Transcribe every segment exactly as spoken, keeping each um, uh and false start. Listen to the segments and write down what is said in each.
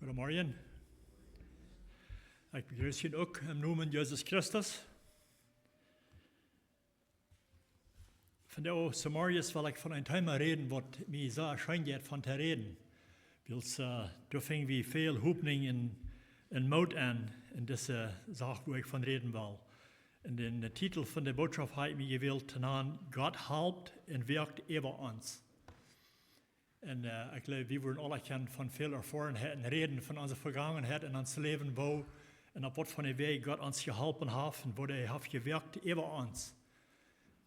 Goodemorjen. Ekj bejrieß junt uk em Nomen Jesus Christus. Vondoag zemorjes well ekj von een Thema räden, waut mie sea scheen jeit von to räden. Wiels doa finj wie väl Hopninj un Moot aun en dise Sach, wua ekj von räden well. Un dän Titel von de Bootschoft hab ekj mie jewält to nanen: Gott halpt un wirkjt äwa ons. Un ekj jleew, wie woaren aula kjennen von väl Erfoarenheiten räden, von onse Vegangenheit en ons Läwen, woo un opp waut von ne Wäaj Gott ons jehalpen haft un woo hee haft jewirkjt äwa ons.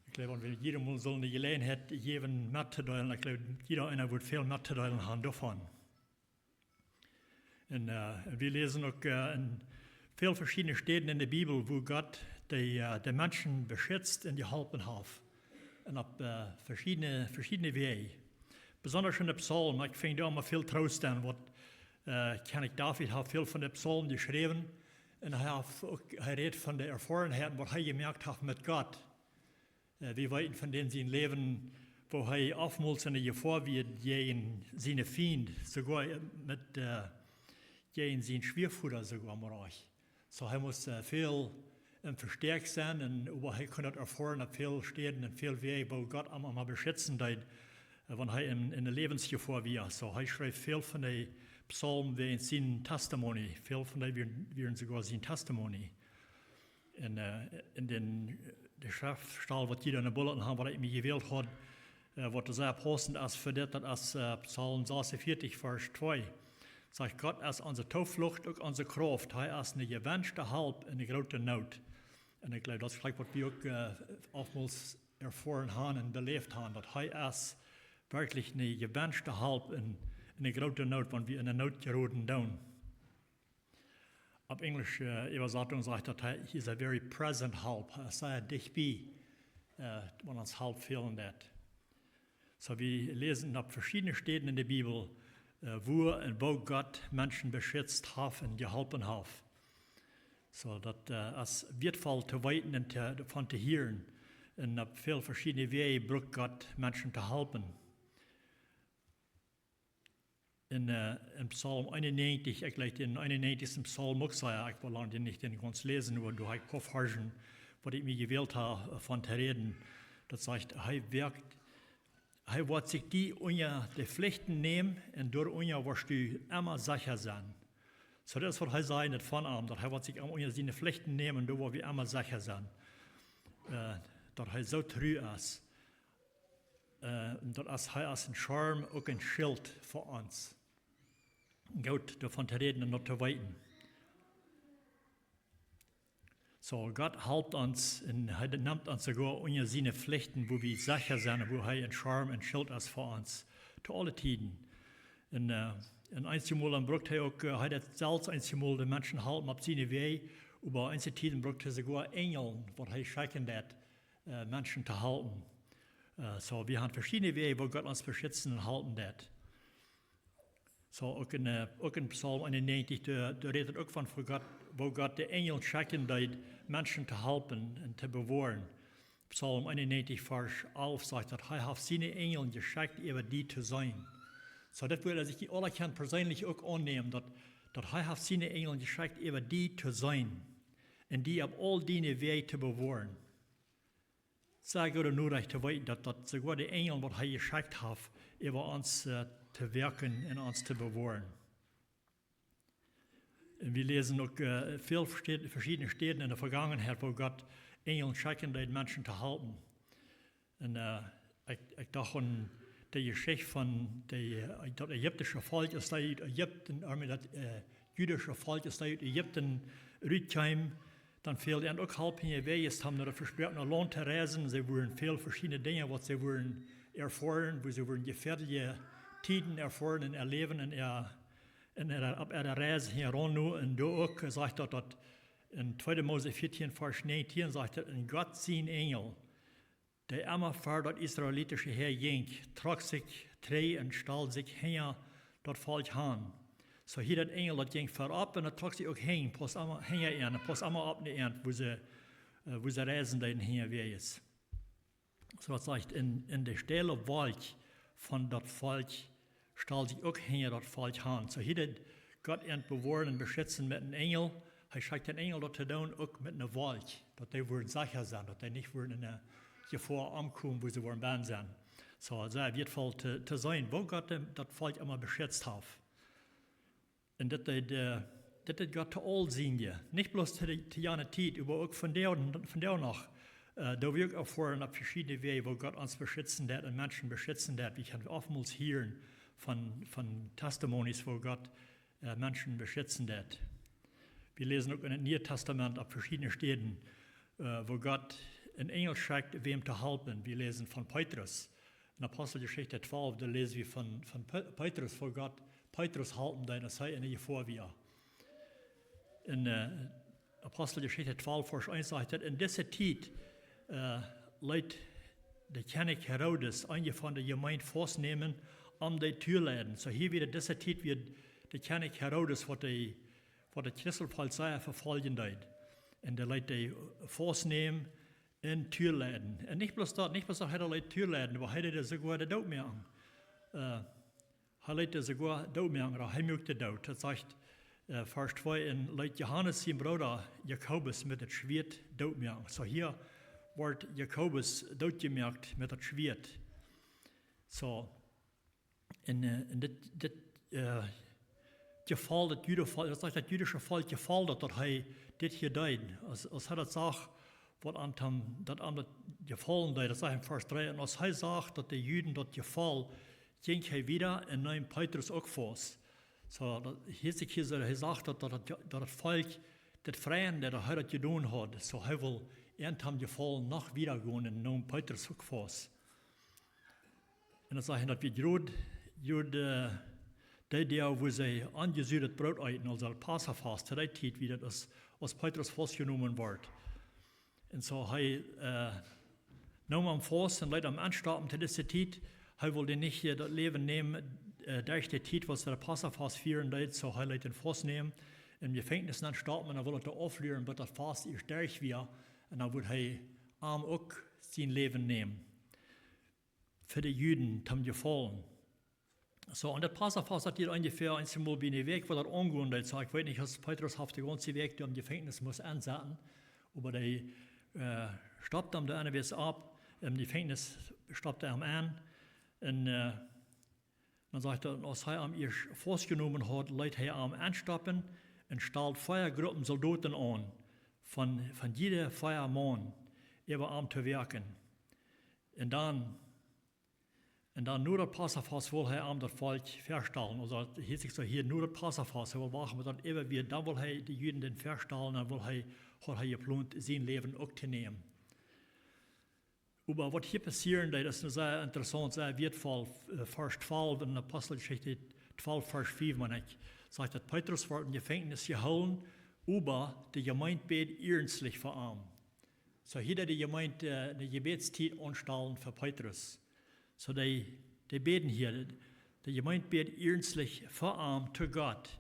Ekj jleew, wan wie jieda mol sullen de Jeläajenheit jäwen mettodeelen, ekj jleew, jieda eena wudd väl mettodeelen han doavon. Un wie läsen uk en väl veschiedne Städen en de Bibel, wua Gott de Menschen beschitzt un jehalpen haft. Un opp veschiedne Wäaj. Besondasch en de Psalm, ekj finj doa emma väl Troost en, waut Kjennich David haft väl von de Psalm jeschräwen. Un hee rät von de Erfoarenheiten, waut hee jemoakt haft met Gott. Wie weeten von dän sien Läwen, woo hee oftmols en de Jefoa wia jäajen siene Fiend, soogoa met, jäajen sien Schwiavoda soogoa mau rajcht. Soo hee must väl em Vestäakj senn, oba hee kunn daut erfoaren opp väl Städen un väl Wäaj, woo Gott am emma beschitzen deed, wan hee en ne Läwensjefoa wia. Soo hee schreef väl von de Psalm wäajen sien testimony. Väl von dee wieren soogoa sien testimony. Un en de Schreftstäd, waut jie en de bulletin han, waut ekj mie jewält haud, waut sea paussent es fa dit, daut es Psalm sasuntwintich, Varsch twee. Sajcht: Gott es onse Tooflucht, uk onse Krauft. Hee es ne jewenschte Halp en de groote Noot. Un ekj jleew, daut es jlikj, waut wie uk oftmols erfoaren han un beläft han, daut hee es werkjlich ne jewenschte Halp en de groote Noot, wan wie en de Noot jeroden doonen. Opp enjlische Äwasatunk sajcht daut, he is a very present help. Hee es sea dicht bie, wan ons Help fälen deit. Soo wie läsen opp veschiedne Städen en de Bibel, wua un woo Gott Menschen beschitzt haft un jehalpen haft. Soo daut es wieetvoll to weeten un von to hieren. Un opp väl veschiedne Wäaj brukt Gott Menschen to halpen. En Psalm eenunnäajentich, ekj jleew dän eenunnäajentichsten Psalm uk sea, ekj well lang dän nich dän gaunz läsen, oba doa ha ekj poa Varschen, waut ekj mie jewält ha von to räden. Daut sajcht: Hee woat sikj die unja de Flichten nämen un doa unja woascht du emma secha senn. Soo daut es, waut hee sajcht, daut von am, daut hee woat sikj am unja siene Flichten nämen un doa woa wie emma secha senn. Daut hee soo tru es. Daut es, hee es en Schirm, uk en Schilt fa ons. Goot doavon to räden un daut to weeten. Soo Gott halpt ons un hee nemt ons soogoa unja siene Flichten, wua wie secha senn, wua hee en Schirm un Schilt es fa ons to aule Tieden. Un eenjemol dan brukt hee uk, hee deit selfst eenjemol de Menschen halpen opp siene Wäaj, oba eenje Tieden brukt hee soogoa Enjel, waut hee schekjen deit, Menschen to halpen. Soo wie han veschiedne Wäaj, woo Gott ons beschitzen un halpen deit. Soo uk en Psalm eenunnäajentich, doa rät daut uk von, woo Gott de Enjel schekjen deed, Menschen to halpen un to bewoaren. Psalm eenunnäajentich, Varsch alf sajcht daut: Hee haft siene Enjel jeschekjt äwa die to seenen. Soo daut wudd eena sikj aula kjennen perseenlich uk aunnämen, daut hee haft siene Enjel jeschekjt äwa die to seenen un die opp aul diene Wäaj to bewoaren. Sea goode Norecht to weeten, daut soogoa de Enjel, waut hee jeschekjt haft, äwa ons to werkjen un ons to bewoaren. Un wie läsen uk väl veschiedne Städen en de Vegangenheit, woo Gott Enjel schekjen deed, Menschen to halpen. Un ekj docht aun de Jeschicht von daut ägiptische Volkj, aus dee ut Ägipten, daut judische Volkj, aus dee ut Ägipten rutkjeem, dan fäld an uk Help, hinjawäajes, om no daut vesproakne Launt to reisen. See wudden väl veschiedne Dinja, waut see wudden erfoaren, wua see wudden jefäadelje Tieden erfoaren un erläwen un opp äare Reis hinjaraun no. Un doa uk sajcht daut, daut en tweede Mose vieetieen, Varsch näajentieen sajcht daut: Un Gott sien Enjel, dee emma ver daut israelitische Häa jinkj, trock sikj trigj un stald sikj hinja daut Volkj han. Soo hia daut Enjel, daut jinkj veropp un daut trock sikj uk hinja, hinja an, un pauss emma opp no an, wua see reisen deeden, hinjawäajes. Soo daut sajcht, en de stelle Wolkj von daut Volkj stald sikj uk hinja daut Volkj han. Soo hia deit Gott an bewoaren un beschitzen met een Enjel. Hee schekjt een Enjel daut to doonen, uk met eene Wolkj, daut dee wudden secha sennen, daut dee nich wudden en eene Jefoa omkomen, wua see wudden bennen sennen. Soo, sea wieetvoll to, to seenen, woo Gott daut Volkj emma beschitzt haft. Un dit deed, äh, dit deed Gott to aul siene Tiet. Nich bloos to de, to jane Tiet, oba uk vondoag, vondoag noch. Äh, doa woa wie uk erfoaren opp veschiedne Wäaj, woo Gott ons beschitzen deed un Menschen beschitzen deed. Wie kjennen oftmols hieren von, von Testimonies, woo Gott, äh, Menschen beschitzen deed. Wie läsen uk en daut Niee Tastament opp veschiedne Städen, äh, woo Gott een Enjel schekjt, wäm to halpen. Wie läsen von Petrus. En Aposteljeschicht twalf, doa läsen wie von, von Pe-, Petrus, woo Gott Petrus halpen deed, aus hee en de Jefoa wia. En, äh, Aposteljeschicht twalf, Varsch eent sajcht daut, en dise Tiet, äh, leet de Kjennich Herodes eenje von de Jemeent faustnämen, om dee to leiden. Soo hia wia dise Tiet, wia de Kjennich Herodes, waut de, waut daut Christenvolkj sea vefoljen deed. Un dee leet dee faustnämen un to leiden. Un nich bloos daut, nich bloos daut hee dee leet to leiden, oba hee deed soogoa dee dootmoaken. Äh, hee leet dee soogoa dootmoaken, ooda hee muak dee doot. Daut sajcht, äh, Varsch twee, un leet Johanes sienen Brooda Jakobus met daut Schwieet dootmoaken. Soo hia woat Jakobus dootjemoakt met daut Schwieet. Soo, un, äh, un dit, dit, äh, jefoll daut Judenvolkj, daut sajcht daut jüdische Volkj jefoll daut, daut hee dit hia deed. Aus, aus hee daut sach, waut am, daut am daut jefaulen deed, daut sajcht en Varsch dree. Un aus hee sach, daut de Juden daut jefoll, jinkj hee wieda un neem Petrus uk faust. Soo, daut, hia sajcht hia soo, hee sach daut, daut, daut, daut daut Volkj daut freid, daut hee daut jedonen haud. Soo, hee wull an am jefaulen noch wieda gonen un neem Petrus uk faust. Un daut sajcht, daut wia jrod, jrod, äh, dee Doag, wua see onjesuadet Broot eeten, aulsoo daut Passafast, to dee Tiet, wia daut aus, aus Petrus faustjenomen wort. Un soo hee, äh, neem am faust un leet am enstoppen to dise Tiet. Hee wull dän nich, äh, daut Läwen nämen, äh, derch de Tiet, waut see daut Passafast fieren deed, soo hee leet am faustnämen, em Jefenkjnis enstoppen un dan wull hee doa aufluaren, bat daut Fast ieescht derch wia. Un dan wudd hee am uk sien Läwen nämen. Fa de Juden toom jefaulen. Soo, un daut Passafast, daut dieed onjefäa eemol bie eene Wäakj, waut daut aungonen deed. Soo, ekj weet nich, aus Petrus haft de gaunze Wäakj doa em Jefenkjnis must ensetten, oba dee, äh, stopt am doa eenjemol opp, em Jefenkjnis stopt hee am en. Un, äh, dan sajcht et, aus hee am ieescht faustjenomen haud, leet hee am enstoppen un stald vea Gruppen Soldoten aun, von, von jieda vea Maun, äwa am to woaken. Un dan, un dan no daut Passafast wull hee am daut Volkj väastalen. Aulsoo, daut hieet sikj soo hia, no daut Passafast, hee wull wachten, bat daut äwa wia, dan wull hee de Juden dän väastalen, dan wull hee, haud hee jeplont, sien Läwen uk to nämen. Oba waut hia passieren deed, es een sea interessaunt, sea wieetvoll, äh, Varsch twalf en Aposteljeschicht twalf, Varsch fief, meen ekj, sajcht daut Petrus wort em Jefenkjnis jehoolen, oba de Jemeent bäd iernstlich fa am. Soo hia deed de Jemeent, äh, eene Jebädstiet aunstalen fa Petrus. Soo dee, dee bäden hia, de Jemeent bäd iernstlich fa am to Gott.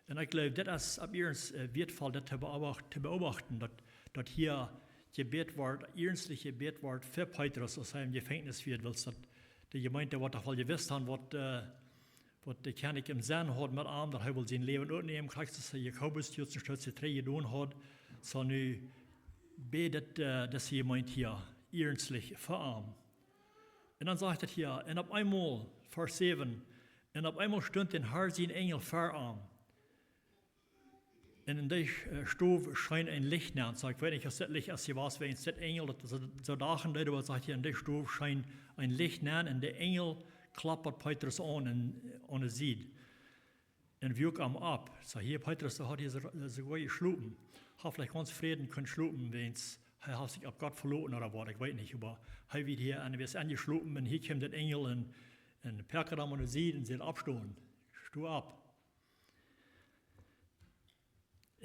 Un ekj jleew, dit es opp iernst, äh, wieetvoll, daut to beobacht-, to beobachten, daut, daut hia jebät wort, iernstlich jebät wort fa Petrus, aus hee em Jefenkjnis wia, wiels daut de Jemeent, waut doa aul jewist haud, waut, äh, waut de Kjennich em Senn haud met am, daut hee wull sien Läwen utnämen, krakjt aus hee Jakobus dän ieeschten Stoot trigj jedonen haud, soo nu bäd, äh, dise Jemeent hia iernstlich fa am. Un dan sajcht et hia, un opp eemol, Varsch säwen, un opp eemol stunt dän Harn sien Enjel ver am. Un en dee, äh, Stow scheen een Licht nenn. Soo, ekj weet nich, aus dit Licht es jewast wäajen dit Enjel, daut soo, soo dachen deed, oba sajcht hia, en dee Stow scheen een Licht nenn, un de Enjel klopt Petrus aun, aun de Sied. Un wuak am opp. Soo hia Petrus, dee haud hia soo, soo goot jeschlopen. Haud veleicht gaunz Fräd kunt schlopen, wiels hee haud sikj opp Gott veloten ooda waut, ekj weet nich, oba hee wia hia aun de Wies aunjeschlopen un hia kjeem daut Enjel un, un pakt am aun de Sied un säd: "Oppstonen, sto opp."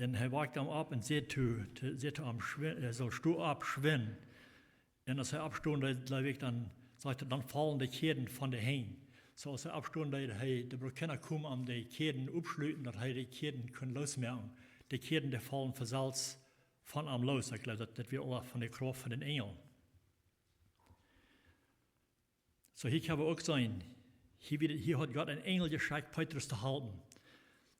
Un hee wakt am opp un säd to, to, säd to am: "Schwi-, äh, soo, sto opp, schwind." Un aus hee oppstunt, dan, jleew ekj, dan, sajcht et, dan follen de Kjäden von de Henj. Soo aus hee oppstunt, dan hee, de Brukina kjeem am de Kjäden oppschluten, daut hee de Kjäden kunn loosmoaken. De Kjäden, dee follen von selfst von am loos. Ekj jleew, daut, daut wia aul von de Krauft von dän Enjel. Soo, hia kjenn wie uk seenen, hia wia, hia haud Gott een Enjel jeschekjt, Petrus to halpen.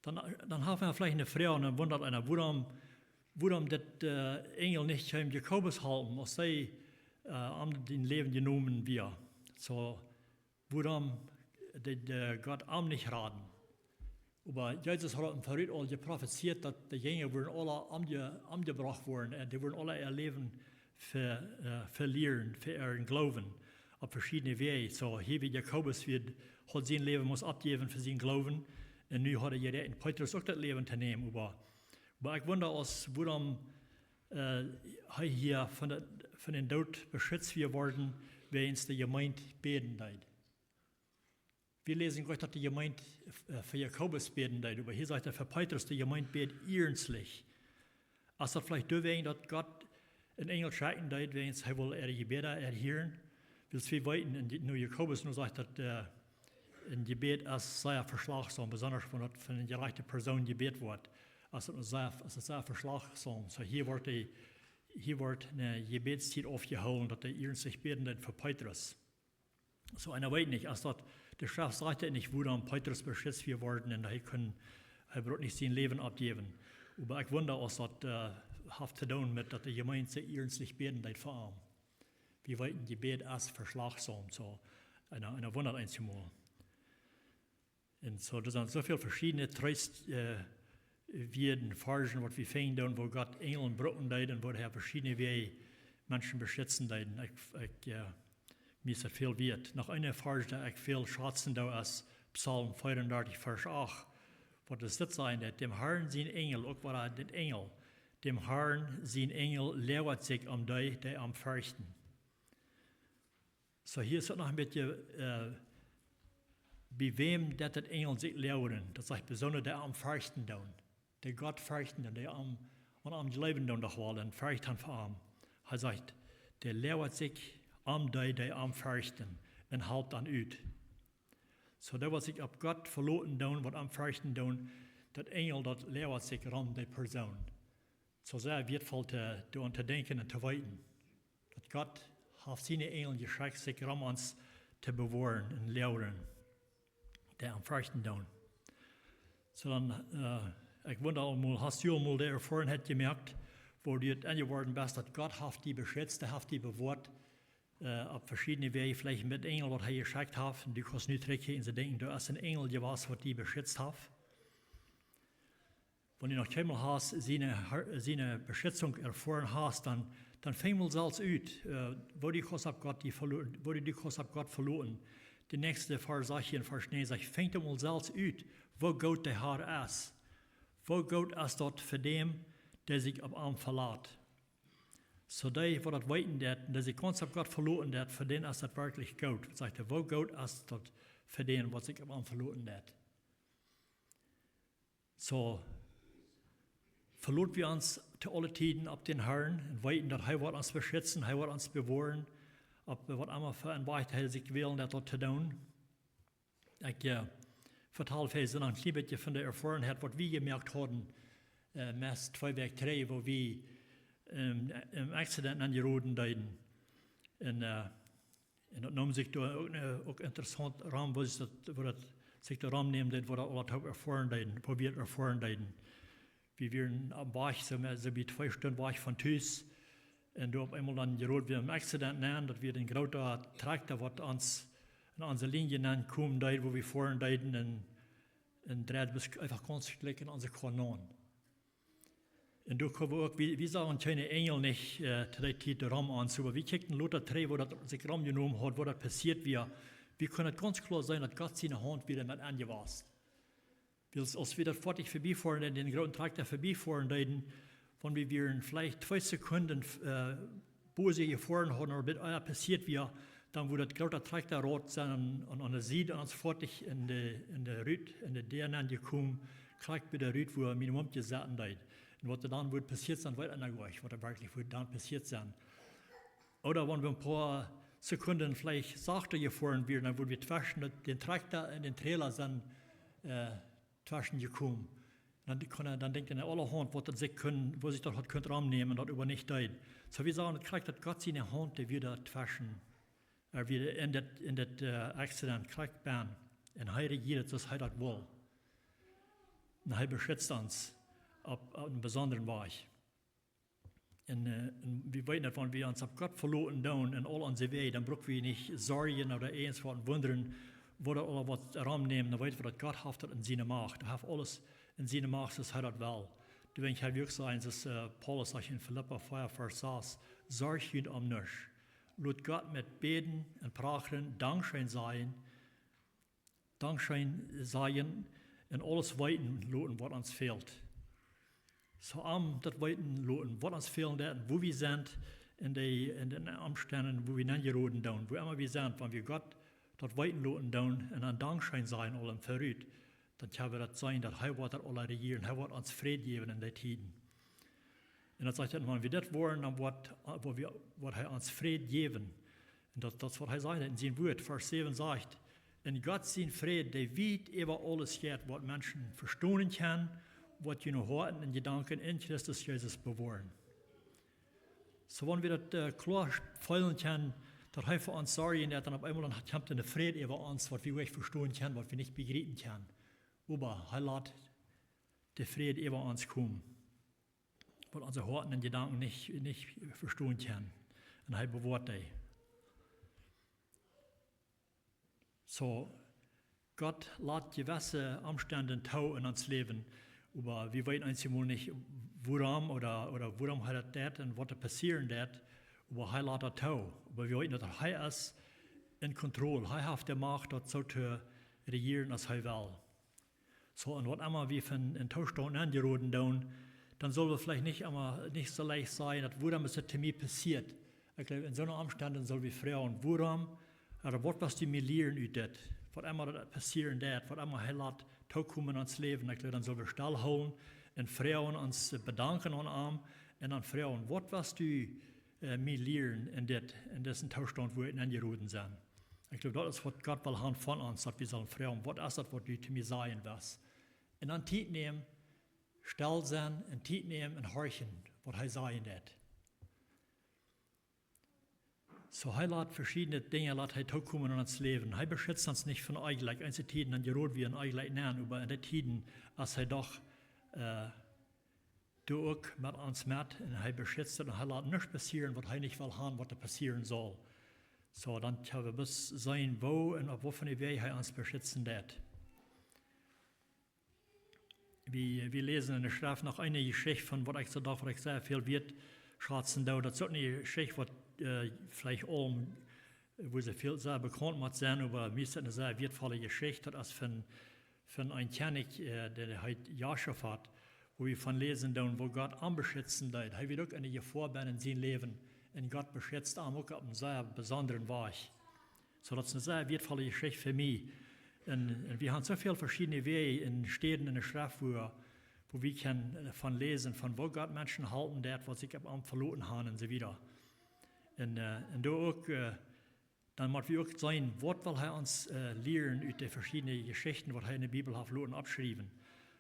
Dan, dan haft eena veleicht eene Froag un dan wundat eena, wuarom, wuarom daut de Enjel nich kjeem Jakobus halpen, aus see, äh, aun sien Läwen jenomen wia. Soo, wuarom deed, äh, Gott am nich raden? Oba Jesus haud em verut aul jeprofezeit, daut de Jinja wudden aula omje-, omjebrocht woaren, un dee wudden aula äa Läwen ve-, äh, velieren fa äaren Gloowen opp veschiedne Wäaj. Soo, hia wia Jakobus, wia, haud sien Läwen must oppjäwen fa sienen Gloowen. Un nu haud hee jeräakjent, Petrus uk daut Läwen to nämen. Oba, oba ekj wunda, aus wuarom, äh, hee hia von de, von dän Doot beschitzt wia worden, wäajens de Jemeent bäden deed. Wie läsen jlikj, daut de Jemeent, äh, fa Jakobus bäden deed, oba hia sajcht et, fa Petrus, de Jemeent bäd iernstlich. Es daut veleicht doawäajen, daut Gott een Enjel schekjen deed, wäajens hee wull äare Jebäda erhieren? Wiels wie weeten, en, no Jakobus, no sajcht daut, äh, een Jebäd es sea veschlajchsom, besonda wan daut von eene jerajchte Persoon jebät woat, es daut sea, es daut sea veschlajchsom. Soo, hia woat de, hia woat eene Jebädstiet aufjehoolen, daut hee iernstlich bäden deed fa Petrus. Soo, eena weet nich, aus daut, de Schreft sajcht daut nich, wuarom Petrus beschitzt wia worden un hee kunn, hee brukt nich sien Läwen oppjäwen. Oba ekj wunda, aus daut, äh, haft to doonen met daut de Jemeent iernstlich bäden deed fa am. Wie weeten, Jebäd es veschlajchsom, soo. Eena, eena wundat eensjemol. Un soo, doa sent soo väl veschiedne Treest, äh, Wieed, Varschen, waut wie finjen doonen, woo Gott Enjel brucken deed un woo hee veschiedne Wäaj Menschen beschitzen deed. Ekj, ekj, äh, mie es daut väl wieet. Noch een Varsch, dän ekj väl schazen doo, es Psalm vea un dartich, Varsch acht. Waut es dit, sajcht et: Däm Harn sien Enjel, uk wada dit Enjel, däm Harn sien Enjel loagat sikj om dee, dee am ferchten. Soo, hia es et noch een bät, äh, bie wäm daut de Enjel sikj loagen. Daut sajcht besonda dee am ferchten doonen. Dee Gott ferchten doonen, dee am, aun am jleewen doonen, doch woll, un ferchten fa am. Hee sajcht, dee loagat sikj om dee, dee am ferchten, un halpt an ut. Soo, dee waut sikj opp Gott veloten doonen, waut am ferchten doonen, daut Enjel, daut loagat sikj rom dee Persoon. Soo sea wieetvoll to, doaraun to denkjen un to weeten, daut Gott haft siene Enjel jeschekjt, sikj rom ons to bewoaren un loagen, dee am ferchten doonen. Soo dan, äh, ekj wunda aul mol, hast du aul mol de Erfoarenheit jemoakt, woo du et enjeworden best, daut Gott haft die beschitzt, hee haft die bewoat, äh, opp veschiedne Wäaj, veleicht met Enjel, waut hee jeschekjt haft, un du kaust nu trigjkjikjen un denkjen, doa es een Enjel jewast, waut die beschitzt haft. Wan du noch kjeenmol hast siene Har-, siene Beschitzunk erfoaren hast, dan, dan finj mol selfst ut, äh, woo du kaust opp Gott die velo-, woo du kaust opp Gott veloten. De näakjste Varsch sajcht hia en Varsch näajen, sajcht: Finj mol selfst ut, woo goot de Har es. Woo goot es daut fa däm, dee sikj opp am velat. Soo dee, waut daut weeten deit, dee sikj gaunz opp Gott veloten deit, fa dän es daut werkjlich goot. Sajcht hee, woo goot es daut fa dän, waut sikj opp am veloten deit. Soo, velot wie ons to aule Tieden opp dän Harn un weeten, daut hee woat ons beschitzen, hee woat ons bewoaren, opp waut emma fa een Wajch hee sikj wält, daut, daut to doonen. Ekj, äh, vetal vondoag noch een kjlien bät von de Erfoarenheit, waut wie jemoakt hauden, äh, meist twee Wäakj trigj, woo wie, ähm, em Accident aunjeroden deeden. Un, äh, un daut neem sikj doa uk, äh, uk interessaunt rom, woo sikj daut, woo daut sikj doa rom nemt, woo daut aule toop erfoaren deeden, woo wie daut erfoaren deeden. Wie wieren oppem Wajch, soo, soo bie twee Stund Wajch von Tus. Un doa opp eemol dan jeroden wie em Accident nenn, daut wia een groota Trakta, waut ons en onse Linie nenn komen deed, woo wie foaren deeden, un, un dreid ons eefach gaunz jlikj en onse Koa nenn. Un doa kjeemen wie uk, wie, wie sagen kjeene Enjel nich, äh, to dee Tiet rom ons, oba wie kjikjten lota trigj, woo daut sikj rom jenomen haud, woo daut passieet wia. Wie kunnen et gaunz kloa seenen, daut Gott siene Haunt wia doa met aun jewast. Wiels aus wie daut Foatich verbiefoaren, dän grooten Trakta verbiefoaren deeden, wan wie wieren veleicht twee Sekunden, äh, bosje jefoaren hauden, ooda bat et passieet wia, dan wudd daut groota Trakta rauf sennen un, un aun de Sied aun ons Foatich en de, en de Rut, en de Däa nenn jekomen, krakjt bie de Rut, wua mien Mumkje sitten deed. Un waut doa dan wudd passieet sennen, weet ekj noch nich, waut doa werkjlich wudd dan passieet sennen. Ooda wan wie een poa Sekunden veleicht sachta jefoaren wieren, dan wudd wie tweschen daut, dän Trakta un dän Trailer sennen, äh, tweschen jekomen. Dan, dan denkjt eena aulahaunt, waut daut sikj kunn, woo sikj daut haud kunt romnämen, daut oba nich deed. Soo, wie sagen, et krakjt daut Gott siene Haunt, dee wia doa tweschen, äh, wia en daut, en daut, äh, Accident krakjt benn. Un hee rejieet, soo aus hee daut well. Hee beschitzt ons opp, opp eenen besondren Wajch. Un, äh, un wie weeten daut, wan wie ons opp Gott veloten doonen en aul onse Wäaj, dan bruck wie nich sorjen ooda irjentwaut wundren, woo daut aula waut romnämen, dan weet wie daut Gott haft daut en siene Macht. Hee haft aules en siene Macht, soo aus hee daut well. Doawäajen kjenn wie uk sajen, soo aus, äh, Paulus sajcht en Filippa vea, Varsch sas: Sorjt junt om nuscht. Lot Gott met Bäden un Prachren Dankscheen sajen, Dankscheen sajen un aules weeten loten, waut ons fält. Soo am daut weeten loten, waut ons fälen deit un wua wie sent en de, en de Omstend, wua wie nenjeroden doonen, wua emma wie sent, wan wie Gott daut weeten loten doonen un dan Dankscheen sajen aul em Verut, dan kjenn wie daut seenen, daut hee woat daut aula rejieren, hee woat ons Fräd jäwen en de Tieden. Un daut sajcht daut, wan wie dit woaren, dan woat, woa wie, woat hee ons Fräd jäwen. Un daut, daut es waut hee sajcht en sien Wuat. Varsch säwen sajcht: Un Gott sien Fräd, dee wiet äwa aules jeit, waut Menschen vestonen kjennen, woat june Hoaten un Jedanken en Christus Jesus bewoaren. Soo, wan wie daut, äh, kloa feelen kjennen, daut hee fa ons sorjen deit, dan opp eemol dan kjemt een Fräd äwa ons, waut wie nich vestonen kjennen, waut wie nich bejriepen kjennen. Oba hee lat de Fräd äwa ons komen, waut onse Hoaten un Jedanken nich, nich vestonen kjennen. Un hee bewoat dee. Soo, Gott lat jewesse Omstend too en ons Läwen, oba wie weeten eenjemol nich, wuarom ooda, ooda wuarom hee daut deit un waut doa passieren deit, oba hee lat daut too. Oba wie weeten, daut hee es en Kontroll. Hee haft de Macht, daut soo to rejieren, aus hee well. Soo, un waut emma wie fa een Toostaunt enjeroden doonen, dan sell wie veleicht nich emma, nich soo leicht sajen, daut wuarom es dit to mie passieet. Ekj jleew, en soone Omstend sell wie froagen, wuarom, ooda waut west du mie lieren ut dit? Waut emma daut passieren deit, waut emma hee lat tookomen en ons Läwen, ekj jleew, dan sell wie stell hoolen un froagen, ons bedanken aun am un dan froagen, waut west du, äh, mie lieren en dit, en disen Toostaunt, wua ekj enjeroden sie? Ekj jleew, daut es waut Gott well haben von ons, daut wie sellen froagen, waut es daut, waut du to mie sajen west? Un dan Tiet nämen, stell sennen un Tiet nämen un horchen, waut hee sajen deit. Soo, hee lat veschiedne Dinja, lat hee tookomen en ons Läwen. Hee beschitzt ons nich von Onjlekj. Eenje Tieden dan jeroden wie en Onjlekj nenn, oba en de Tieden, aus hee doch, äh, doa uk met ons met un hee beschitzt un hee lat nuscht passieren, waut hee nich well haben, waut doa passieren sell. Soo, dan kjenn wie bloos seenen, woo un opp waut fa eene Wäaj hee ons beschitzen deit. Wie, wie läsen en de Schreft noch eene Jeschicht von waut ekj soo docht, waut ekj sea väl wieetschauzen doo. Daut es uk eene Jeschicht, waut, äh, veleicht aul, wua see väl sea bekaunt mott sennen, oba mie es daut eene sea wieetvolle Jeschicht. Daut es von, von een Kjennich, äh, dee heet Josafat, wua wie von läsen doonen, woo Gott am beschitzen deed. Hee wia uk en de Jefoa bennen en sien Läwen. Un Gott beschitzt am uk opp eenen sea besondren Wajch. Soo, daut es eene sea wieetvolle Jeschicht fa mie. Un, un wie haben soo väl veschiedne Wäaj en Städen en de Schreft, wua, wua wie kjennen, äh, von läsen, von woo Gott Menschen halpen deit, waut sikj opp am veloten haben un soo wieda. Un, äh, un doa uk, äh, dan mott wie uk seenen, waut well hee ons, äh, lieren ut de veschiedne Jeschichten, waut hee en de Bibel haft loten oppschriewen.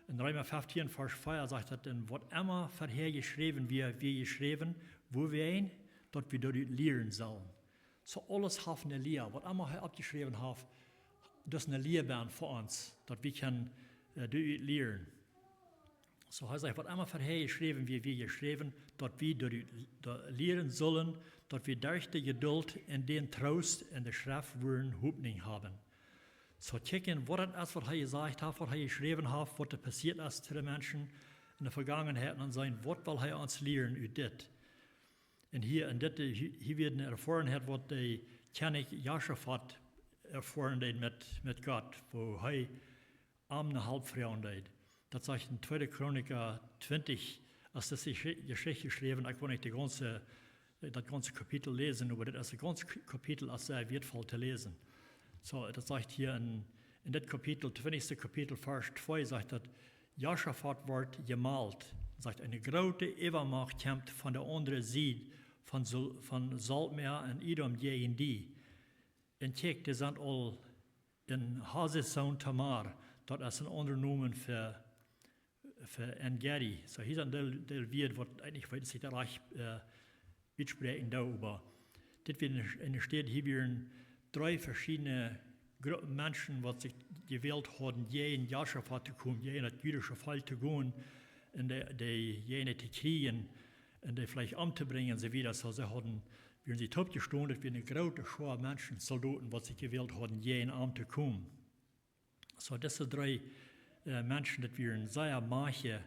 En Reema feftieen, Varsch vea sajcht daut: Un waut emma verhäa jeschräwen wia, wia jeschräwen, wuawäajen, daut wie doaderch lieren sellen. Soo aules haft eene Lia. Waut emma hee oppjeschräwen haft, daut es eene Lia bennen fa ons, daut wie kjennen, äh, doaderch lieren. Soo hee sajcht, waut emma verhäa jeschräwen wia, wia jeschräwen, daut wie doaderch, doaderch lieren sellen, daut wie derch de Jeduld un dän Troost en de Schreft wudden Hopninj haben. Soo kjikjen, waut daut es, waut hee jesajcht haft, waut hee jeschräwen haft, waut doa passieet es to de Menschen en de Vegangenheit, un dan seenen, waut well hee ons lieren ut dit? Un hia en dit, hia, hia wia eene Erfoarenheit, waut de Kjennich Josafat erfoaren deed met, met Gott, wua hee am no Help froagen deed. Daut sajcht en Tweede Chronika twintich, aus dise Jeschi-, Jeschicht jeschräwen, ekj well nich de gaunze, daut gaunze Kapitel läsen, oba dit es daut gaunze K-, Kapitel es sea wieetvoll to läsen. Soo, daut sajcht hia en, en dit Kapitel, twintichste Kapitel, Varsch twee, sajcht daut: Josafat wort jemeent, sajcht, eene groote Äwamacht kjemt von de aundre Sied von Sol-, von Saltmeer en Edom jäajen die. Un kjikj, dee sent aul en Hazezon Tamar, daut es een aundra Nomen fa, fa Engedi. Soo, hia sent dee, dee Wieed, waut ekj nich weet, aus ekj daut rajcht, äh, utspräakjen doo, oba dit wia en, en de Städ, hia wieren dree veschiedne Gruppen Menschen, waut sikj jewält hauden, jäajen Josafat to komen, jäajen daut jüdische Volkj to gonen, un dee, dee jäajen to kjrieen, un dee veleicht omtobrinjen, un soo wieda. Soo, see hauden, wieren see toopjestonen, daut wieren eene groote Schoa Menschen, Soldoten, waut sikj jewält hauden, jäajen am to komen. Soo, dise dree, äh, Menschen, daut wieren sea machje,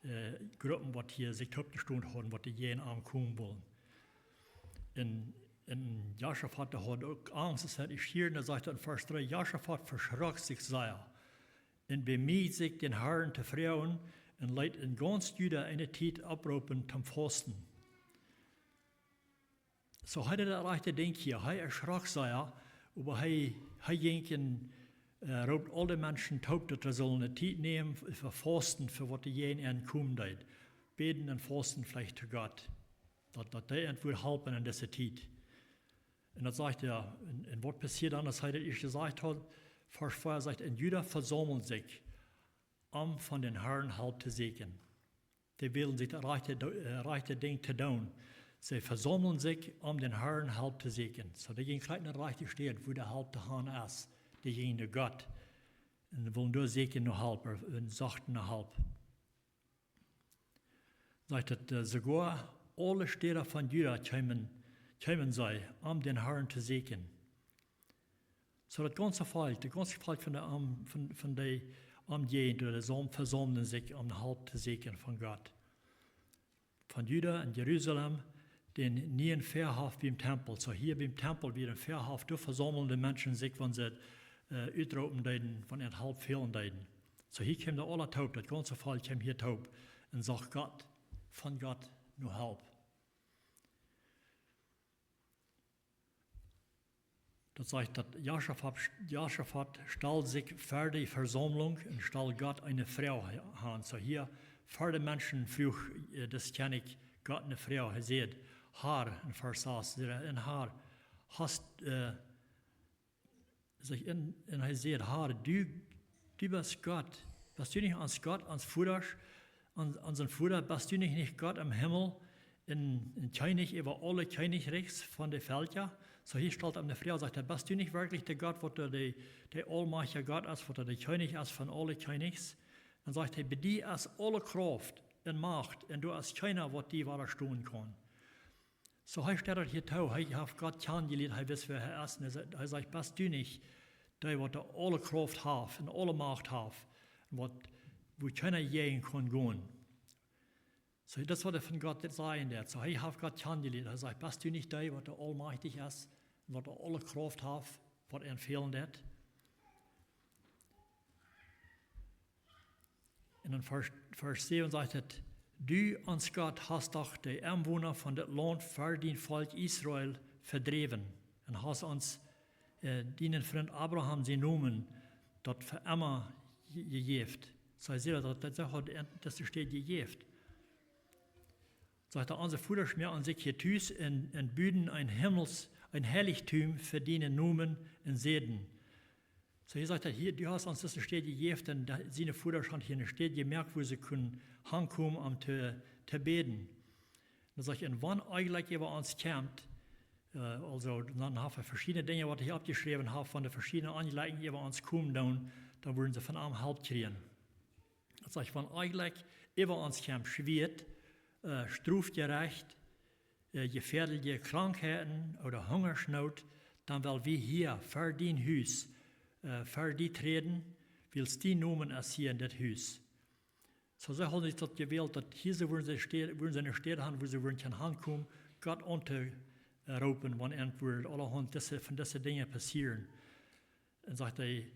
äh, Gruppen, waut hia sikj toopjestonen hauden, waut dee jäajen am komen wullen. Un, un Josafat, dee haud uk Angst, daut hee ieescht hia, un dan sajcht et en Varsch dree: Josafat veschrok sikj sea un bemieed sikj, dän Harn to froagen, un leet en gaunz Juda eene Tiet opproopen toom Fausten. Soo, hee deed daut rajchte Dinkj hia. Hee veschrok sea, oba hee, hee jinkj un, äh, roopt aul de Menschen toop, daut see sullen de Tiet nämen fa Fausten, fa waut dee jäajen an komen deed. Bäden un fausten veleicht to Gott, daut, daut dee an wudd halpen en dise Tiet. Un daut sajcht hee, un, un waut passieed dan, aus hee daut ieescht jesajcht haud? Varsch vea sajcht: Un Juda vesaumeld sikj, om von dän Harn Help to sieekjen. Dee wullen sikj daut rajchte, äh, rajchte Dinkj to doonen. See vesaumeld sikj, om dän Harn Help to sieekjen. Soo, dee jinjen krakjt no de rajchte Städ, wua de Help to han es. Dee jinjen no Gott. Un wullen doa sieekjen no Help, un sochten no Help. Sajcht et, äh, soogoa aule Städa von Juda kjeemen, kjeemen see, om dän Harn to sieekjen. Soo daut gaunze Volkj, daut gaunze Volkj von de, om, von, von de Omjäajent, ooda de Saum-, vesaumelde sikj, om Help to sieekjen von Gott. Von Juda un Jerusalem, dän nieen Väahoff biem Tempel. Soo, hia biem Tempel wia een Väahoff, doa vesaumelde Menschen sikj, wan see, äh, utroopen deeden, wan an Help fälen deeden. Soo, hia kjeemen dee aula toop, daut gaunze Volkj kjeem hia toop un socht Gott, von Gott no Help. Daut sajcht, daut Josafat, Josafat stald sikj ver de Vesaumlunk un stald Gott eene Froag han. Soo, hia ver de Menschen fruach, äh, dis Kjennich Gott eene Froag. Hee säd: Herr, en Varsch sas, säd hee: Un Herr, hast, äh, sajcht, un, un hee säd: Herr, du, du best Gott. Best du nich ons Gott, ons Vodasch, ons, onsen Voda? Best du nich, nich Gott em Himmel un, un Kjennich äwa aule Kjennichrichs von de Velkja? Soo, hia stalt am de Froag, sajcht hee: Best du nich werkjlich de Gott, waut de, de, de aulmajchtja Gott es, waut de Kjennich es von aule Kjennichs? Dan sajcht hee: Bie die es aule Krauft un Macht, un doa es kjeena, waut die wadastonen kaun. Soo, hee steit daut hia too, hee haft Gott kjanen jelieet, hee wist, wäa hee es. Un hee sa-, hee sajcht: Best du nich dee, waut de aule Krauft haft un aule Macht haft, un waut, wua kjeena jäajen kaun gonen? Soo, daut es, waut hee von Gott dit sajen deed. Soo, hee haft Gott kjanen jelieet. Hee sajcht: Best du nich dee, waut de aulmajchtich es, un waut de aule Krauft haft, waut an fälen deed? Un en Varsch, Varsch säwen sajcht et: Du, ons Gott, hast doch de Enwona von dit Launt ver dien Volkj Israel vedräwen un hast ons, äh, dienen Frint Abraham sienen Nomen daut fa emma je-, jejäft. Soo, hee sajcht daut, daut hee haud en dise Städ jejäft. Sajcht hee: Onse Vodasch moaken sikj hia tus un, un buden een Himmels-, een Heilichtum fa dienen Nomen un säden. Soo, hia sajcht hee: Hia, du hast ons dise Städ jejäft, un de-, siene Vodasch han hia eene Städ jemoakt, wua see kunnen hankomen om to, to bäden. Dan sajcht hee: Un wan Onjlekj äwa ons kjemt, äh, aulsoo, dan haft hee veschiedne Dinja, waut hee oppjeschräwen haft, wan de veschiedne Onjlekjen äwa ons komen doonen, dan woaren see von am Help kjrieen. Daut sajcht: Wan Onjlekj äwa ons kjemt, Schwieet, äh, Strofjerecht, äh, jefäadelje Krankheiten ooda Hungaschnoot, dan well wie hia ver dien Hus, äh, ver die träden, wiels dien Nomen es hia en dit Hus. Soo, see hauden sikj daut jewält, daut hia see woaren see Städ, woaren see eene Städ han, wua see woaren kjennen hankomen, Gott aunto, äh, roopen, wan irjentwua aulahaunt dise, von dise Dinja passieren. Un sajcht hee: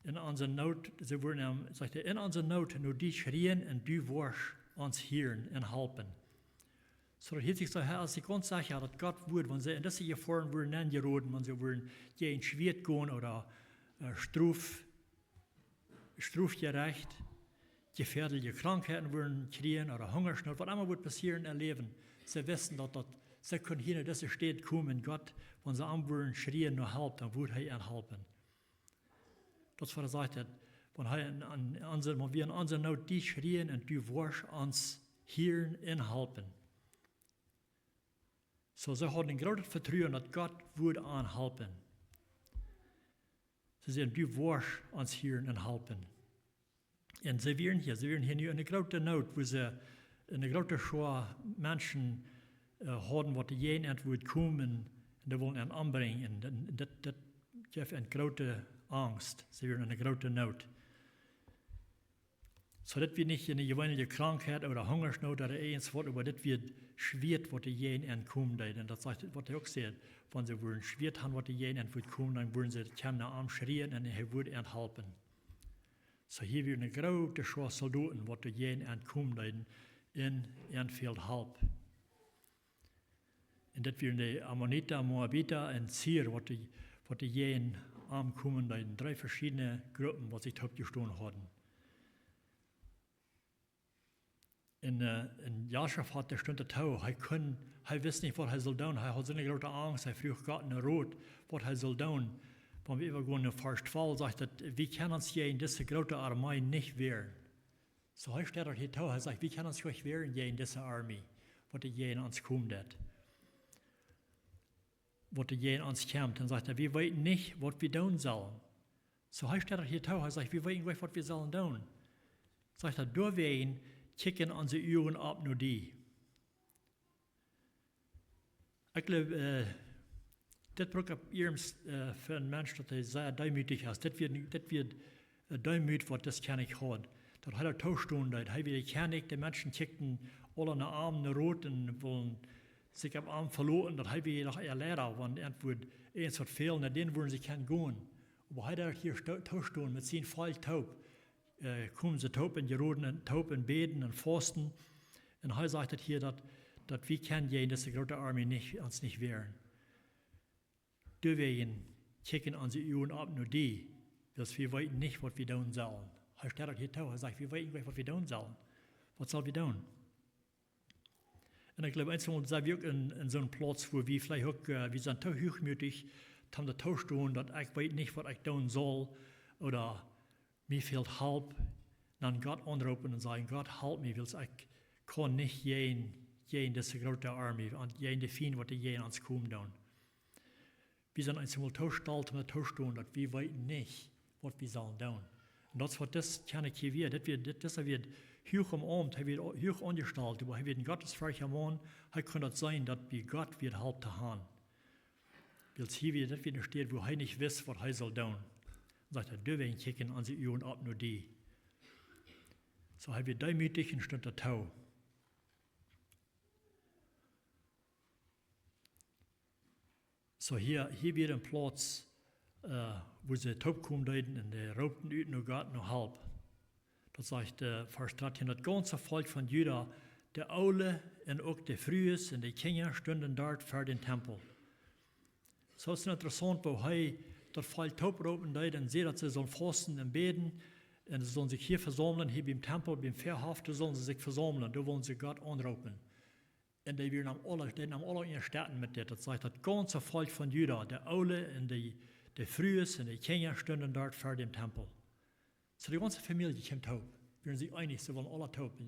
En onse Noot, see woaren am, sajcht hee, en onse Noot no die schrieen un du woascht ons hieren un halpen. Soo, daut hieet sikj soo, hee es sikj gaunz secha, daut Gott wudd, wan see en dise Jefoaren woaren nenjeroden, wan see woaren jäajen Schwieet gonen ooda, äh, Strof, Strofjerecht, jefäadelje Krankheiten woaren kjrieen ooda Hungaschnoot, waut emma wudd passieren em Läwen. See wisten daut, daut see kunnen hia no dise Städ komen, Gott, wan see am woaren schrieen no Help, dan wudd hee an halpen. Daut es waut hee sajcht, daut wan hee en, en, en onse, wan wie en onse Noot die schrieen un du woascht ons hieren un halpen. Soo, see hauden een grootet Vetruen, daut Gott wudd an halpen. Säden: Du woascht ons hieren un halpen. Un see wieren hia, see wieren hia nu en eene groote Noot, wua see eene groote Schoa Menschen, äh, hauden, waut jäajen an wullen komen, un dee wullen an ombrinjen. Un, un daut, daut jeef eene groote Angst. See wieren en eene groote Noot. Soo daut wia nich eene jeweenelje Krankheit ooda Hungasnoot ooda irjent waut, oba daut wia Schwieet, waut dee jäajen an komen deed. Un daut sajcht, waut hee uk säd, wan see wudden Schwieet haben, waut dee jäajen an wudd komen, dan wudden see, kjeemen no am schrieen un hee wudd an halpen. Soo hia wia eene groote Schoa Soldoten, waut dee jäajen an komen deeden, un an fäld Help. Un daut wieren de Ammonita, Moabita un Seir, waut dee, waut dee jäajen an komen deeden. Dree veschiedne Gruppen, waut sikj toopjestonen hauden. Un, äh, un Josafat, dee stunt doatoo. Hee kunn, hee wist nich, waut hee sull doonen. Hee haud soone groote Angst. Hee fruach Gott no Rot, waut hee sull doonen. Wan wie äwagonen no Varsch twalf, sajcht daut: Wie kjennen ons jäajen dise groote Armee nich wäaren. Soo, hee steit daut hia too. Hee sajcht: Wie kjennen ons nich wäaren jäajen dise Armee, waut dee jäajen ons komen deit, waut dee jäajen ons kjemt. Un sajcht hee: Wie weeten nich, waut wie doonen sellen. Soo, hee steit daut hia too. Hee sajcht: Wie weeten nich, waut wie sellen doonen. Sajcht hee: Doawäajen kjikjen onse Uagen opp no die. Ekj jleew, äh, dit brukt opp iernst, äh, fa een Mensch, daut hee sea deemootich es. Dit wia, dit wia, äh, Deemoot, waut dis Kjennich haud. Daut hee doatoo stunt, daut hee wia de Kjennich, de Menschen kjikjten aula no am, no Rot, un wullen sikj opp am veloten, daut hee wia doch äa Leida, wan irjent wudd irjent waut fälen, no dän wudden see kjennen gonen. Oba hee deed hia sto-, too stunt met sien Volkj toop. Äh, komen see toop un jeroden un toop un bäden un fausten. Un hee sajcht daut hia, daut, daut wie kjennen jäajen dise groote Armee nich, ons nich wäaren. Doawäajen kjikjen onse Uagen opp no die, wiels wie weeten nich, waut wie doonen sellen. Hee steit daut hia too, hee sajcht: Wie weeten nich, waut wie doonen sellen. Waut sell wie doonen? Un ekj jleew, eenjemol sent wie uk en, en soon Plauz, wua wie veleicht uk, äh, wie sent too huachmootich, om doatoo stonen, daut ekj weet nich, waut ekj doonen saul, ooda mie fält Help, dan Gott aunroopen un sajen: Gott, halp mie, wiels ekj kaun nich jäajen, jäajen dise groote Armee, un jäajen de Fiend, waut dee jäajen ons komen doonen. Wie sent eenjemol too stolt om doatoo stonen, daut wie weeten nich, waut wie sellen doonen. Un daut es, waut dis Kjennich hia wia. Dit wia, dit, dis wia huach em Aumt, hee wia huach aunjestalt, oba hee wia een gottesferchtja Maun. Hee kunn daut seenen, daut bie Gott wia Help to haben. Wiels hia wia, dit wia eene Städ, wua hee nich wist, waut hee sull doonen. Dan sajcht hee: Doawäajen kjikjen onse Uagen opp no die. Soo, hee wia deemootich un stunt doatoo. Soo, hia, hia wia een Plauz, äh, wua see toopkomen deeden un dee roopten ut no Gott no Help. Daut sajcht, äh, Varsch dartieen: Daut gaunze Volkj von Juda, de Oole un uk de Frues un de Kjinja, stunden doa ver dän Tempel. Soo es interessaunt, woo hee daut Volkj tooproopen deed un säd, daut see sullen fausten un bäden. Un see sullen sikj hia vesaumlen, hia biem Tempel, biem Väahoff, doa sullen see sikj vesaumlen, doa wullen see Gott aunroopen. Un dee wieren am aula, dee namen aula unjastetten met dit. Daut sajcht: Daut gaunze Volkj von Juda, de Oole un de, de Frues un de Kjinja, stunden doa ver dän Tempel. Soo, de gaunze Famielje kjeem toop. Wieren sikj eenich, see wullen aula toop.